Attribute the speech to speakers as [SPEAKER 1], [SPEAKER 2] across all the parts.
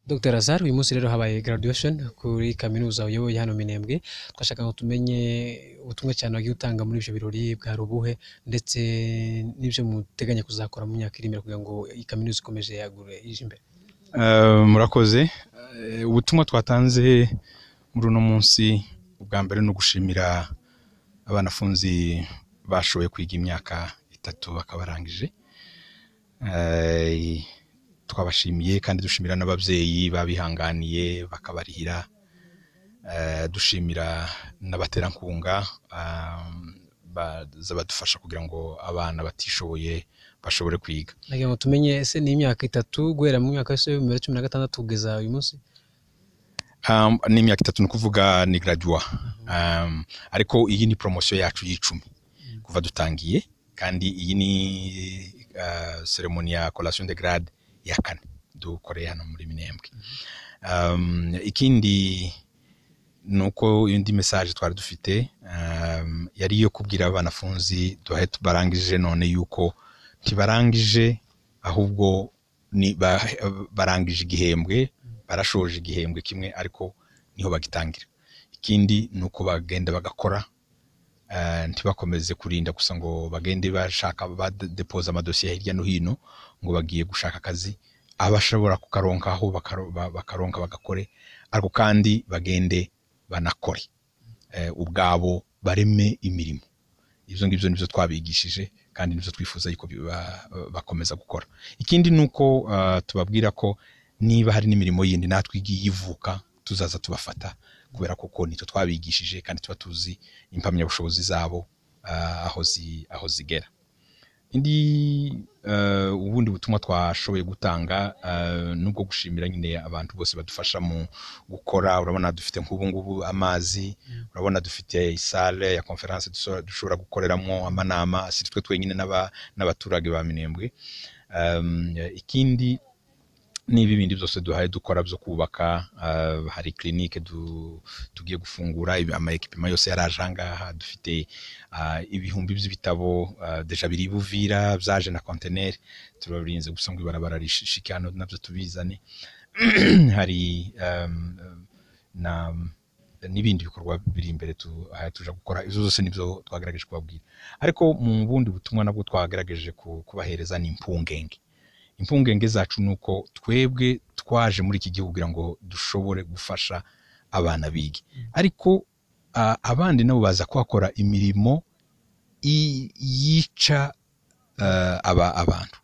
[SPEAKER 1] Dr Lazare, uyu munsi rero habaye graduation kuri kaminuza uyoboye hano Minembwe. Twashaka ngo tumenye ubutumwa cyane wagiye utanga muri ivyo birori bwari ubuhe, ndetse n'ibyo muteganya kuzakora mu myaka iri imbere kugira ngo iyi kaminuza ikomeje yagure ije imbere.
[SPEAKER 2] Murakoze. Ubutumwa twatanze muri uno munsi, ubwa mbere ni ugushimira abanafunzi bashoboye kwiga imyaka 3 bakabarangije. Twabashimiye kandi dushimira n'ababyeyi babihanganiye bakabarihira, dushimira n'abaterankunga baza badufasha kugira ngo abana batishoboye bashobore kwiga.
[SPEAKER 1] Nagira ngo tumenye, ese ni imyaka 3 guhera mu myaka yose y'ibihumbi bibiri na cumi na gatandatu kugeza uyu munsi?
[SPEAKER 2] Ni imyaka 3, ni ukuvuga ni graduat. Ariko iyi ni promotion yacu y'icumi kuva dutangiye, kandi iyi ni ceremony ya collation de grade ya 4 dukoreye hano muri Minembwe. Ikindi nuko indi message twari dufite yari iyo kubwira abanafunzi duhaye barangije none yuko ntibarangije, ahubwo ni barangije igihembwe, barashoje igihembwe kimwe ariko niho bagitangira. Ikindi nuko bagenda bagakora, ntibakomeze kurinda gusa ngo bagende bashaka badepoza amadosiye hirya no hino ngo bagiye gushaka akazi, abashobora kukaronka aho bakaronka bagakore, ariko kandi bagende banakore ubwabo bareme imirimo. Ibyo ngibyo nibyo twabigishije kandi nibyo twifuza yuko bakomeza gukora. Ikindi nuko tubabwira ko niba hari n'imirimo yindi natwe igiye ivuka tuzaza tubafata, kubera koko nitwe twabigishije kandi tuba tuzi impamyabushobozi zabo aho zigera. Indi ubundi butumwa twashoboye gutanga nubwo gushimira nyine abantu bose badufasha mu gukora. Urabona dufite nk'ubu ngubu amazi, urabona dufite isale ya conference dushobora gukoreramo amanama, si twe twenyine n'abaturage ba Minembwe. Ikindi niba ibindi byose duhaye dukora byo kubaka, hari clinique tugiye gufungura, ama equipment yose yaraje ahangaha, dufite ibihumbi by'ibitabo deja biri Buvira byaje na container, turabirinze gusa ngo ibarabara rishike hano nabyo tubizane. Hari na n'ibindi bikorwa biri imbere tuja gukora, izo zose nibyo twagerageje kubabwira. Ariko mu bundi butumwa nabwo twagerageje kubahereza ni impungenge. Impungenge zacu nuko twebwe twaje muri iki gihugu kugira ngo dushobore gufasha abana bige, ariko abandi nabo baza kuhakora imirimo yica abantu,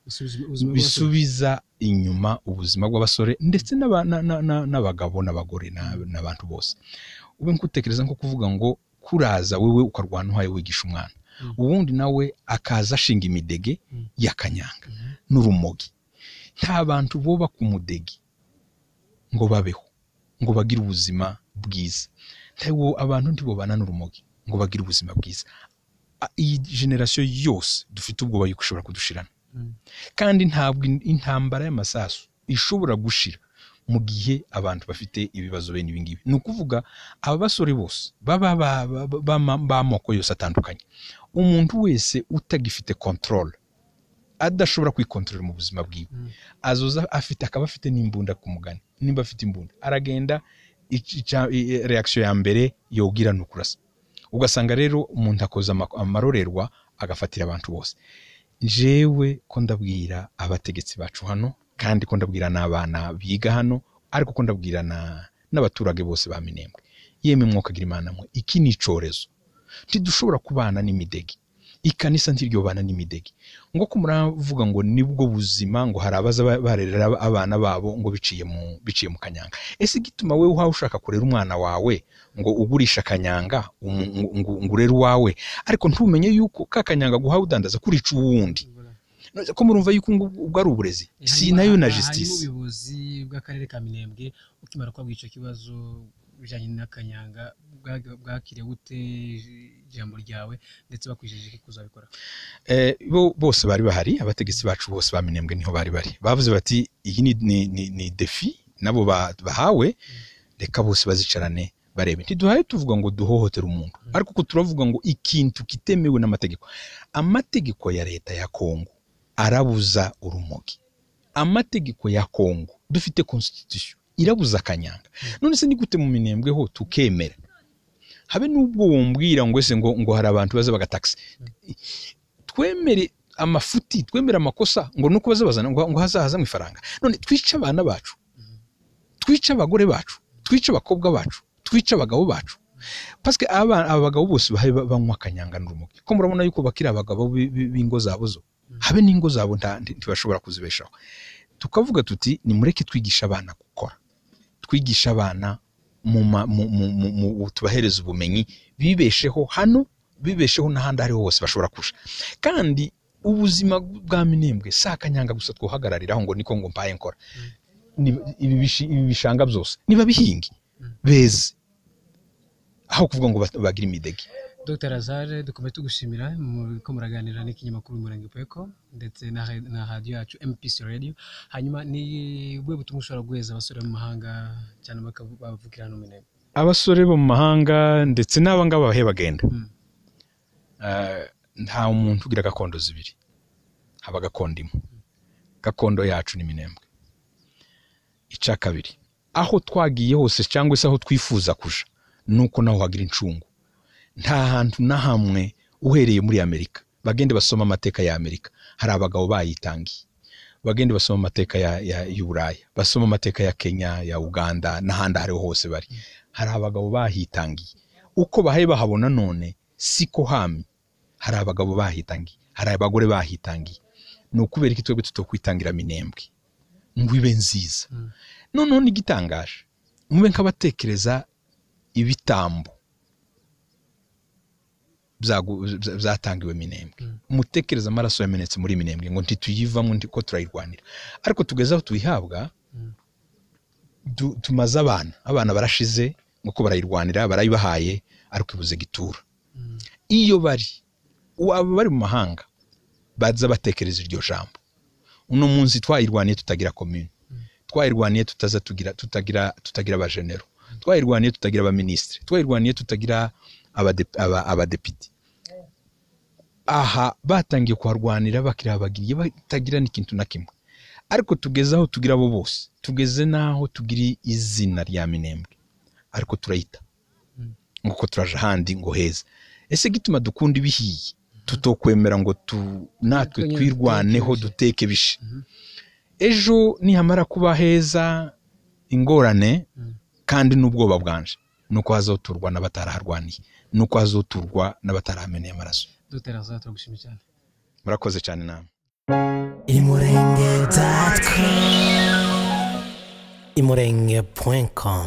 [SPEAKER 2] bisubiza inyuma ubuzima bw'abasore ndetse n'abagabo n'abagore n'abantu bose. Ube nkutekereza nko kuvuga ngo kuraza wewe ukarwana uhaye wigisha umwana, ubundi nawe akaza ashinga imidege y'akanyanga n'urumogi. Nta bantu boba ku mudegi ngo babeho ngo bagire ubuzima bwiza, ntawo abantu ntibobana n'urumogi ngo bagire ubuzima bwiza. Iyi generation yose dufite ubwoba yuko ishobora kudushirana, kandi ntabwo intambara y'amasasu ishobora gushira mu gihe abantu bafite ibibazo bene ibi ngibi. Ni ukuvuga aba basore bose baba b'amoko yose atandukanye, umuntu wese utagifite control, adashobora kwikontorora mu buzima bwiwe, azoza afite akaba afite n'imbunda ku mugani. Nimba afite imbunda aragenda, reaction ya mbere yogira ni ukurasa. Ugasanga rero umuntu akoza amarorerwa agafatira abantu bose. Jewe ko ndabwira abategetsi bacu hano, kandi ko ndabwira n'abana biga hano, ariko ko ndabwira n'abaturage bose ba Minembwe, yemwe mwokagira Imana mwe, iki ni icorezo. Ntidushobora kubana n'imidegi, ikanisa ntiryobana n'imidegi. Ngo ko muravuga ngo nibwo buzima, ngo hari abaza barerera abana babo ngo biciye mu kanyanga. Ese gituma wewe uhawe ushaka kurera umwana wawe ngo ugurisha kanyanga ngo urere uwawe, ariko ntumenye yuko ka kanyanga guhawe udandaza kurica uwundi. Ko murumva yuko ubwo ari uburezi, si nayo na justice.
[SPEAKER 1] Ubuyobozi bw'akarere ka Minembwe ukimara kwabwira ico kibazo bijanye n'akanyanga bwakiriye gute ijambo ryawe, ndetse bakwijeje kuzabikora?
[SPEAKER 2] Bo bose bari bahari, abategetsi bacu bose ba Minembwe niho bari bari. Bavuze bati iyi ni defi nabo bahawe, reka bose bazicarane barebe. Ntiduhaye tuvuga ngo duhohotere umuntu, ariko ko turavuga ngo ikintu kitemewe n'amategeko. Amategeko ya leta ya Kongo arabuza urumogi. Amategeko ya Kongo, dufite constitution Irabuza kanyanga. None se ni gute mu Minembwe ho tukemera? Habe nubwo wombwira ngo ese ngo hari abantu baza bagataxi. Twemere amafuti, twemere amakosa ngo nuko baza bazana ngo hazahaza mu ifaranga. None twica abana bacu, twica abagore bacu, twica abakobwa bacu, twica abagabo bacu. Parce que abagabo bose bahe banywa kanyanga n'urumogi. Ko murabona yuko bakira abagabo b'ingo zabo zo. Habe n'ingo zabo ntibashobora kuzibeshaho. Tukavuga tuti nimureke twigisha abana gukora. Twigisha abana mu tubahereza ubumenyi bibesheho hano, bibesheho n'ahandi ariho hose bashobora kusha. Kandi ubuzima bwa Minembwe si akanyanga gusa twohagarariraho ngo niko ngo mpaye nkora. Ibi bishanga byose niba bihingi beze aho kuvuga ngo bagira imidegi.
[SPEAKER 1] Dr. Lazare, dukomeye tugushimira ko muraganira n'ikinyamakuru Umurenge.com ndetse na radio yacu MPC Radio. Hanyuma ni bwe butumwa ushobora guheza abasore mu mahanga cyane bavukira hano Minembwe?
[SPEAKER 2] Abasore bo mu mahanga ndetse n'aba ngaba bahe bagenda. Nta umuntu ugira gakondo zibiri, haba gakondo imwe. Gakondo yacu ni Minembwe. Ica kabiri, aho twagiye hose cyangwa se aho twifuza kuja nuko naho hagira incungu. Nta hantu na hamwe uhereye muri Amerika, bagende basoma amateka ya Amerika, hari abagabo bayitangiye. Bagende basoma amateka y'Uburaya, basoma amateka ya Kenya, ya Uganda n'ahandi ariho hose bari. Hari abagabo bahitangiye. Uko bahaye bahabona none siko hamye. Hari abagabo bahitangiye, hari abagore bahitangiye. Ni ukubera iki twebwe tutokwitangira Minembwe ngo ibe nziza? Noneho n'igitangaje, mube nk'abatekereza ibitambo byatangiwe Minembwe. Mutekereza amaraso yamenetse muri Minembwe ngo ntituyivamo ko turayirwanira. Ariko tugeze aho tuyihabwa, tumaze abana barashize ngo ko barayirwanira, barayibahaye, ariko ibuze gitura. Iyo bari abo bari mu mahanga baza batekereza iryo jambo. Uno munsi twayirwaniye tutagira commune, twayirwaniye tutaza tutagira abajenero, twayirwaniye tutagira abaministre, twayirwaniye tutagira abadepite. Aha batangiye kuharwanira bakira abagiriye batagira n'ikintu na kimwe. Ariko tugeze aho tugira abo bose, tugeze naho tugira izina rya Minembwe, ariko turayita nguko turaje ahandi ngo heza. Ese gituma dukunda ibihiye tutokwemera ngo natwe twirwaneho duteke bishe? Ejo nihamara kuba heza ingorane kandi n'ubwoba bwanje nuko hazoturwa n'abataraharwaniye, nuko hazoturwa n'abatarameneye amaraso.
[SPEAKER 1] Dr. Lazare, turagushimiye cyane.
[SPEAKER 2] Murakoze cyane namwe.
[SPEAKER 3] Imurenge.com, imurenge.com.